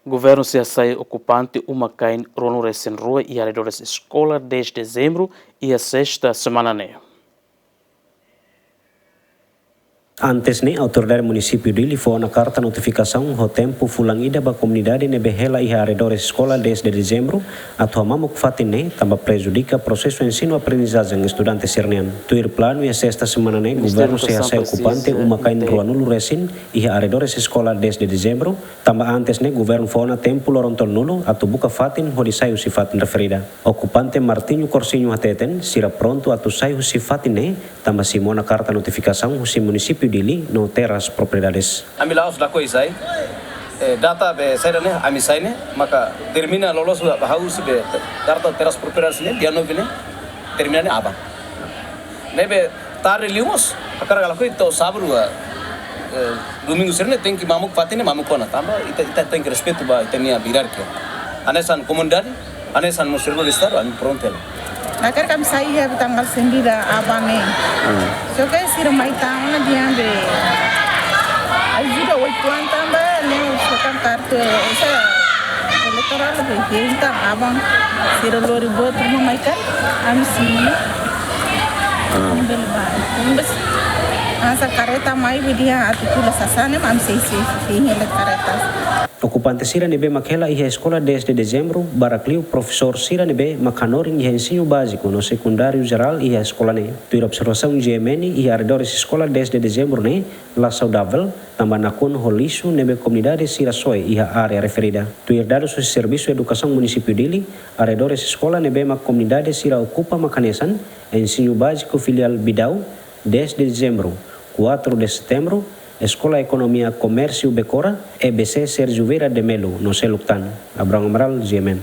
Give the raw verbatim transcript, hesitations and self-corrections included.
Governu sei hasai okupante uma-kain ruanulu-resin-rua iha arredores eskola dez de dezembru iha sesta semana ne'e. Antes ne'e, autoridade munisípiu Dili fó ona karta notifikasaun ho tempu fulan ida ba komunidade ne'ebé hela iha arredores eskola dez de dezembru atu hamamuk fatin ne'e tanba prejudika prosesu ensinu-aprendizajen estudante sira-nian. Tuir planu iha sesta semana ne'e, Ministériu governu sei Edukasaun hasai presiza okupante uma-kain entende. Ruanulu-resin iha arredores eskola dez de dezembru, tanba antes ne'e governu fó ona tempu loron tolunulu atu buka fatin hodi sai husi fatin referida. Okupante Martinho Corsinho hateten, sira prontu atu sai husi fatin ne'e, tanba simu ona karta notifikasaun husi munisípiu Dili no Terras Propriedades. Ami la'ós lakohi sai, eh, data be saida ne'e, ami sai ne'e, maka termina loloos ba ha'u husi be karta Terras Propriedades ne'e, dia nove ne'e, termina ne'e aban. Ne'ebé tarde liu mós, hakarak ka lakohi to'o sábadu, eh, domingu sira-ne'e tenke mamuk fatin ne'e mamuk ona, tanba ita, ita tenke respeitu ba ita-nia hierarkia. Hanesan komunidade, hanesan mós servidór Estadu, ami prontu hela. Hakarak ami sai iha tanggal sembilan aban ne'e. Hmm. Só ke sira mai tan ona dehan be ajuda oituan tanba ne'e só kan kartu esa eleitorál be, entaun aban sira lori buat ruma mai kan, ami simu. Ah. Ami bele bá. Ami bes, hanesan kareta mai be dehan atu tula sasán ne'e, ami sei, sei, sei hela kareta. Okupante sira ne'ebé mak hela iha eskola dez de dezembru, barak liu profesór sira ne'ebé mak hanorin iha ensinu báziku no sekundáriu jerál iha eskola ne'e. Tuir observasaun G M N, iha arredores eskola dez de dezembru ne'e la saudavel, tanba nakonu ho lixu ne'ebé komunidade sira soe iha área referida. Tuir dadus husi Servisu Edukasaun Munisípiu Dili, arredores eskola ne'ebé mak komunidade sira okupa mak hanesan, Ensinu Báziku Filiál Bidau, dez de dezembru, quatro de setembro, Eskola Ekonomia Komérsiu Becora, E B C Sérgio Vieira de Mello, no seluk tan. Abrão Amaral, G M N.